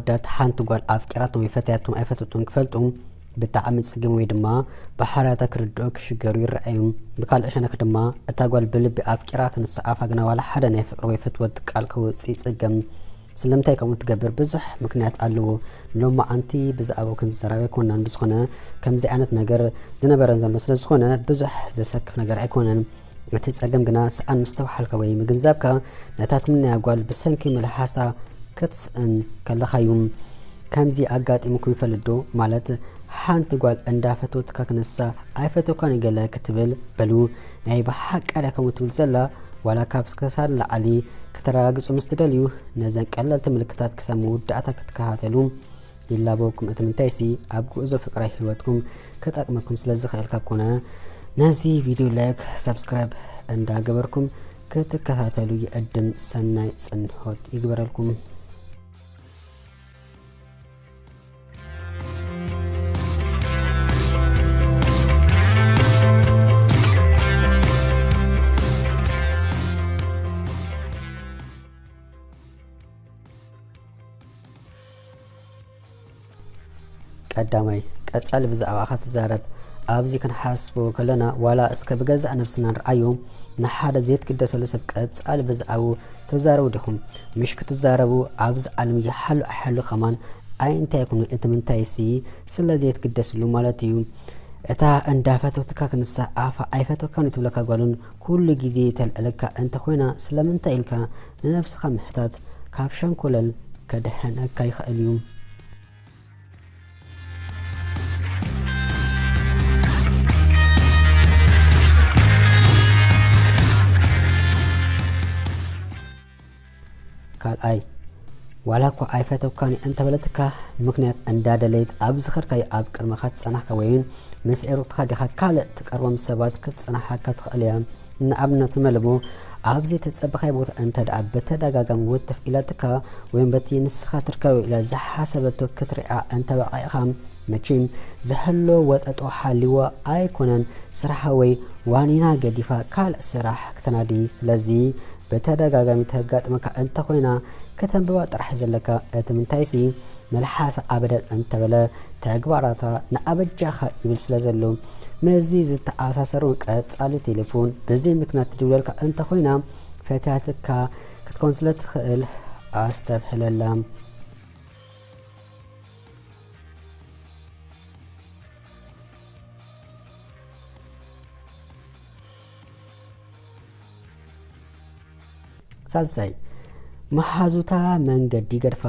ዳት ሓንቲ ጓል ኣፍቂራቶም ወይ ፈትያቶም ኣይፈተቶም ክፈልጡ ብጣዕሚ ጽግም ወይ ድማ ብሓራታ ክርድኦ ክሽገሩ ይረኣዩ። ብካልእ ሸነክ ድማ እታ ጓል ብልቢ ኣፍቂራ ክንስዓፋ ግና ዋላ ሓደ ናይ ፍቅሪ ወይ ፍትወት ቃል ከውጽእ ይጽገም። ስለምንታይ ከምኡ ትገብር ብዙሕ ምክንያት ኣለዎ። ሎማዓንቲ ብዛዕባኡ ክንዛረብ ኣይኮናን፣ ብዝኾነ ከምዚ ዓይነት ነገር ዝነበረን ዘሎ ስለዝኾነ ብዙሕ ዘሰክፍ ነገር ኣይኮነን። እቲ ጸገም ግና ሰኣን ምስተባሃልካ ወይ ምግንዛብካ ነታ ትምነያ ጓል ብሰንኪ መልሓሳ ክትስእን ከለኻዩ። ከምዚ ኣጋጢሙኩም ይፈልጥ ዶ? ማለት ሓንቲ ጓል እንዳፈተወትካ ክንሳ ኣይፈተኳን ገለ ክትብል በሉ ናይ ብሓቂ ድያ ከምኡ ትብል ዘላ? ዋላ ካብ ክሳድ ንላዕሊ ከተረጋግጹ ምስ ትደልዩ ነዘን ቀለልቲ ምልክታት ክሳብ መወዳእታ ክትከታተሉ ይላበወኩም። እቲ ምንታይሲ ኣብ ጉዕዞ ፍቅራዊ ህይወትኩም ክጠቅመኩም ስለ ዝኽእል ካብ ኮነ ነዚ ቪድዮ ላይክ፣ ሳብስክራይብ እንዳገበርኩም ክትከታተሉ ይዕድም። ሰናይ ጽንሖት ይግበረልኩም። ቀዳማይ፣ ቀጻሊ ብዛዕባኻ ትዛረብ። ኣብዚ ክንሓስቦ ከለና፣ ዋላ እስከ ብገዛእ ነብስና ንርኣዮ፣ ንሓደ ዘይትግደሰሉ ሰብ ቀጻሊ ብዛዕባኡ ትዛረቡ ዲኹም? ምሽ ክትዛረቡ ኣብዚ ዓለም ይሓሉ ኣይሓሉ ከማን ኣይንታይኩም፣ እቲ ምንታይሲ ስለ ዘይትግደስሉ ማለት እዩ። እታ እንዳፈተወትካ ክንሳ ኣፋ ኣይፈተወካን ትብለካ ጓልን ኩሉ ግዜ ተልዕለካ እንተኾይና፣ ስለምንታይ ኢልካ ንነብስኻ ምሕታት ካብ ሸንኮለል ከድሕነካ ይኽእል እዩ። ካልኣይ፣ ዋላ እኳ ኣይፈተውካን እየ እንተበለትካ፣ ምኽንያት እንዳደለየት ኣብ ዝኸድካዮ ኣብ ቅድመኻ ትጸናሕካ ወይ እውን ምስ ኤሩትኻ ዲኻ ካልእ ትቀርቦም ሰባት ክትጸናሓካ ትኽእል እያ። ንኣብነት ንበል እሞ፣ ኣብ ዘይተጸበኻዮ ቦታ እንተ ደኣ ብተደጋጋሚ ውትፍ ኢላትካ ወይ በቲ ንስኻ ትርከቦ ኢላ ዝሓሰበቶ ክትሪኣ እንተ በቒዕኻ፣ መቸም ዝሕሎ ወጠጦ ሓልይዋ ኣይኮነን፣ ስራሓ ወይ ዋኒና ገዲፋ ካልእ ስራሕ ክተናዲ። ስለዚ ብተደጋጋሚ ተጋጥመካ እንተኾይና፣ ከተንብባ ጥራሕ ዘለካ። እቲ ምንታይሲ፣ መልሓሳ ኣበደን እንተበለ፣ ተግባራታ ንኣበጃኻ ይብል ስለ ዘሎ። ምስዚ ዝተኣሳሰሩ ቀጻሊ ቴሌፎን ብዘይ ምክንያት ትድውለልካ እንተኾይና፣ ፈትያትካ ክትኮን ስለ ትኽእል ኣስተብህለላ። ሳልሳይ፣ መሓዙታ መንገዲ ገድፋ።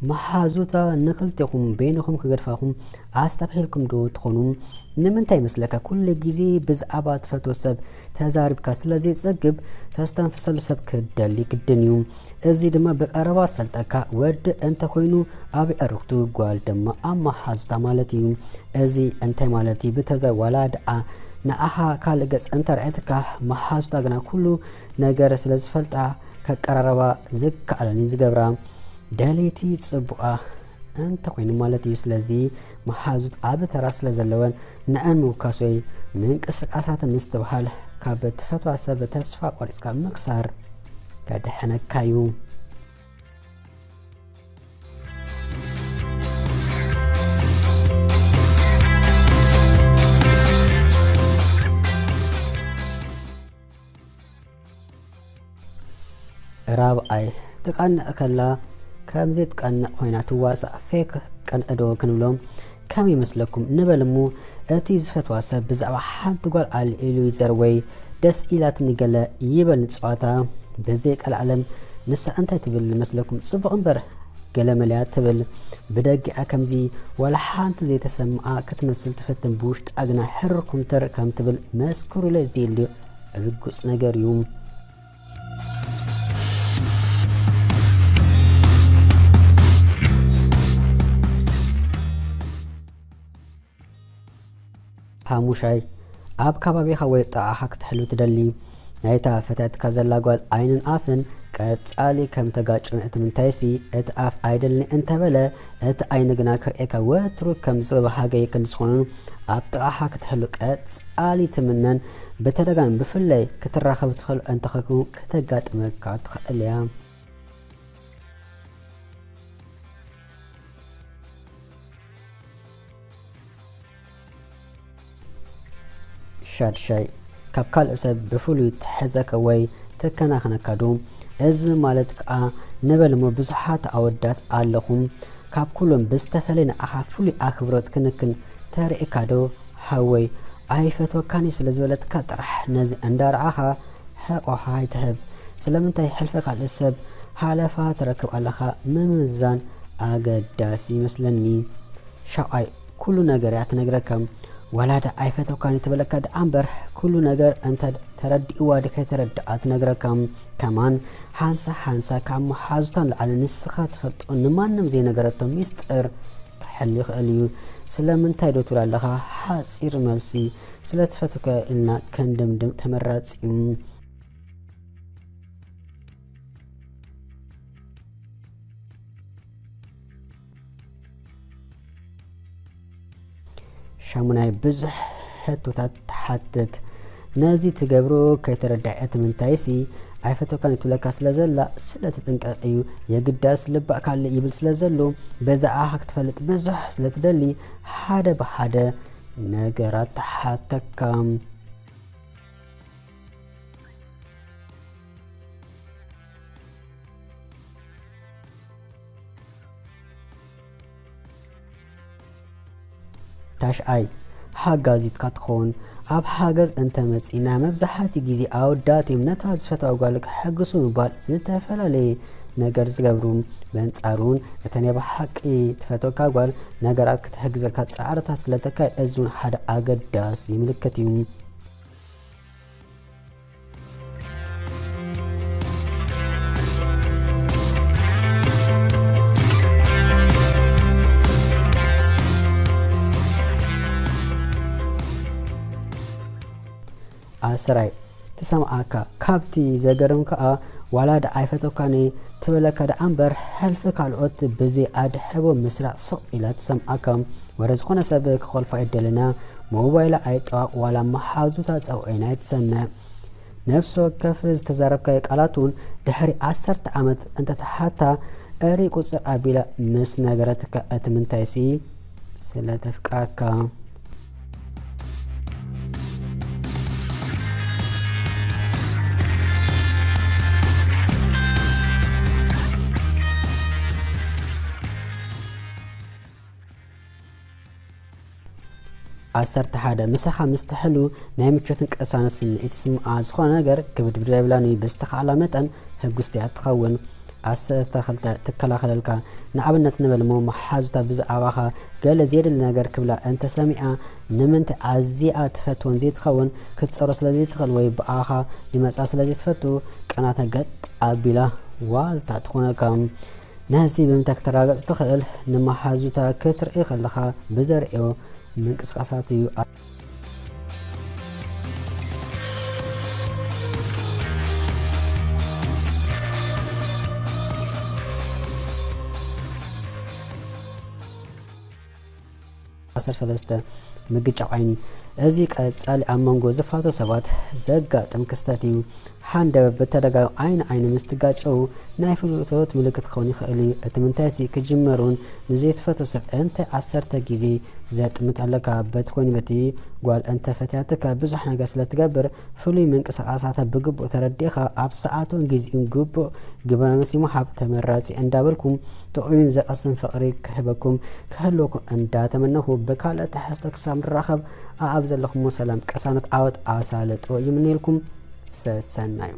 መሓዙታ ንኽልቴኹም በይንኹም ክገድፋኹም ኣስተብሂልኩም ዶ ትኾኑ? ንምንታይ ይመስለካ? ኩሉ ግዜ ብዛዕባ ትፈትዎ ሰብ ተዛሪብካ ስለ ዘይጸግብ፣ ተስተንፍሰሉ ሰብ ክደሊ ግድን እዩ። እዚ ድማ ብቐረባ ዝሰልጠካ ወዲ እንተኾይኑ፣ ኣብ ኣዕሩኽቱ ጓል ድማ ኣብ መሓዙታ ማለት እዩ። እዚ እንታይ ማለት እዩ? ብተዘዋዋሪ ደኣ ንኣኻ ካልእ ገጽ እንተርኣየትካ፣ መሓዙታ ግና ኩሉ ነገር ስለ ዝፈልጣ፣ ከቀራረባ ዝከኣለን እዩ ዝገብራ። ደለይቲ ጽቡቓ እንተኾይኑ ማለት እዩ። ስለዚ መሓዙት ኣብ ተራ ስለ ዘለወን፣ ንዐን ምውካስ ወይ ምንቅስቃሳት ምስትብሃል፣ ካብ ትፈትዋ ሰብ ተስፋ ቆሪጽካ ምክሳር ከድሕነካ እዩ። ራብዓይ፣ ትቐንእ ከላ ከም ዘይትቀንእ ኮይና ትዋሳእ፣ ፌክ ቅንኢ ዶ ክንብሎ? ከም ይመስለኩም ንበል እሞ፣ እቲ ዝፈትዋ ሰብ ብዛዕባ ሓንቲ ጓል ኣልዒሉ ይዘር ወይ ደስ ኢላትኒ ገለ ይበል ንጸዋታ። ብዘይ ቀልዓለም ንሳ እንታይ ትብል መስለኩም? ጽቡቕ እምበር ገለ መለያ ትብል። ብደጊኣ ከምዚ ዋላ ሓንቲ ዘይተሰምዓ ክትመስል ትፍትን፣ ብውሽጣ ግና ሕርር ኩምትር ከም ትብል መስክሩለይ ዘየድልዮ ርጉጽ ነገር እዩ። ሓሙሻይ፣ ኣብ ከባቢኻ ወይ ጥቓኻ ክትሕሉ ትደሊ። ናይታ ፈትያትካ ዘላ ጓል ዓይንን ኣፍን ቀጻሊ ከም ተጋጭዮን፣ እቲ ምንታይሲ፣ እቲ ኣፍ ኣይደልን እንተበለ፣ እቲ ዓይኒ ግና ክርእየካ ወትሩ ከም ዝብሃገ ክንዲ ዝኾኑን ኣብ ጥቓኻ ክትሕሉ ቀጻሊ ትምነን፣ ብተደጋጋሚ ብፍላይ ክትራኸቡ ትኽእሉ እንተኾይንኩም ከተጋጥመካ ትኽእል እያ። ሻድሻይ፣ ካብ ካልእ ሰብ ብፍሉይ ትሕዘካ ወይ ትከናኸነካ ዶ? እዚ ማለት ከኣ ንበል እሞ ብዙሓት ኣወዳት ኣለኹም፣ ካብ ኩሎም ብዝተፈለየ ንዓኻ ፍሉይ ኣኽብሮት ክንክን ተርእየካ ዶ? ሓወይ ኣይፈትወካን እየ ስለ ዝበለትካ ጥራሕ ነዚ እንዳረኣኻ ሕቆኻ ኣይትህብ። ስለምንታይ ሕልፊ ካልእ ሰብ ሃለፋ ትረክብ ኣለኻ? ምምዛን ኣገዳሲ ይመስለኒ። ሻውዓይ፣ ኩሉ ነገር እያ ትነግረካ። ዋላ ዳ ኣይፈተውካን ትበለካ ደኣ እምበር፣ ኩሉ ነገር እንተ ተረዲእዋ ዶ ከይተረድኣ ትነግረካ። ከማን ሓንሳ ሓንሳ ካብ መሓዙታ ንላዕሊ ንስኻ ትፈልጦ ንማንም ዘይነገረቶ ሚስጥር ክሕሉ ይኽእል እዩ። ስለምንታይ ዶ ትብል ኣለኻ? ሓጺር መልሲ፣ ስለ ትፈትወካ ኢልና ከንድምድም ተመራጺ እዩ። ሻሙናይ፣ ብዙሕ ሕቶታት ትሓትት። ነዚ ትገብሮ ከይተረድኣ እቲ ምንታይሲ ኣይፈተውካን ትብለካ ስለ ዘላ ስለ ትጥንቀቕ እዩ። የግዳስ ልባ ካልእ ይብል ስለ ዘሎ በዛዕኻ ክትፈልጥ ብዙሕ ስለ ትደሊ ሓደ ብሓደ ነገራት ትሓተካ። ታሽዓይ፣ ሓጋዚትካ ትኸውን። ኣብ ሓገዝ እንተ መጺና፣ መብዛሕትኡ ግዜ ኣወዳት እዮም ነታ ዝፈትዋ ጓል ክሕግሱ ምባል ዝተፈላለየ ነገር ዝገብሩ። በንጻሩ እውን፣ እታ ናይ ብሓቂ ትፈትወካ ጓል ነገራት ክትሕግዘካ ጻዕርታት ስለ ተካይድ፣ እዚ እውን ሓደ ኣገዳሲ ምልክት እዩ። ዓስራይ፣ ትሰምዓካ። ካብቲ ዘገርም ከኣ፣ ዋላ ደኣ ኣይፈተውካን እየ ትብለካ ደኣ እምበር፣ ሕልፊ ካልኦት ብዘይ ኣድሕቦ ምስራዕ ስቕ ኢላ ትሰምዓካ። ወረ ዝኾነ ሰብ ክኾልፋ ኣይደልን እያ። ሞባይላ ኣይጠዋቕ ዋላ መሓዙታ ጸውዒና ኣይትሰምዕ። ነፍሲ ወከፍ ዝተዛረብካዮ ቃላት እውን ድሕሪ ዓሰርተ ዓመት እንተተሓታ እሪ ቁጽር ኣቢላ ምስ ነገረትካ እቲ ምንታይሲ ስለ ተፍቅረካ። ዓሰርተ ሓደ፣ ምሳኻ ምስ ትሕሉ ናይ ምቾትን ቅሳነት ስምዒት ይስምዓ። ዝኾነ ነገር ክብድብድ የብላን እዩ። ብዝተኻእላ መጠን ህጉስቲ እያ ትኸውን። ዓሰርተ ክልተ፣ ትከላኸለልካ። ንኣብነት ንበል እሞ መሓዙታ ብዛዕባኻ ገለ ዘየድሊ ነገር ክብላ እንተሰሚዓ ንምንታይ ኣዚኣ ትፈትወን ዘይትኸውን ክትጸሮ ስለ ዘይትኽእል ወይ ብኣኻ ዝመጻ ስለ ዘይትፈቱ ቅናታ ገጥ ኣቢላ ዋልታ ትኾነልካ። ነዚ ብምንታይ ክተረጋግጽ ትኽእል? ንመሓዙታ ክትርኢ ከለኻ ብዘርእዮ ምንቅስቃሳት እዩ። ዓሰርተ ሰለስተ፣ ምግጫው ዓይኒ። እዚ ቀጻሊ ኣብ መንጎ ዝፋተው ሰባት ዘጋጥም ክስተት እዩ። ሓንደበት ብተደጋጋሚ ዓይኒ ዓይኒ ምስ ትጋጨው ናይ ፍትወት ምልክት ክኸውን ይኽእል እዩ። እቲ ምንታይሲ ክጅመር እውን ንዘይትፈትዎ ሰብ እንታይ ዓሰርተ ግዜ ዘጥምት ኣለካ። በቲ ኮይኑ በቲ ጓል እንተፈትያትካ ብዙሕ ነገር ስለ ትገብር ፍሉይ ምንቅስቃሳታ ብግቡእ ተረዲእኻ ኣብ ሰዓቱን ግዜኡን ግቡእ ግብረ መልሲ ምሃብ ተመራጺ እንዳበልኩ ጥዑይን ዘቐስን ፍቕሪ ክህበኩም ክህልወኩም እንዳተመነኹ ብካልእ ትሕዝቶ ክሳብ ንራኸብ ኣኣብ ዘለኹሞ ሰላም ቅሳነት ዓወት ኣሳልጦ ይምነየልኩም። ሰሰናዩ።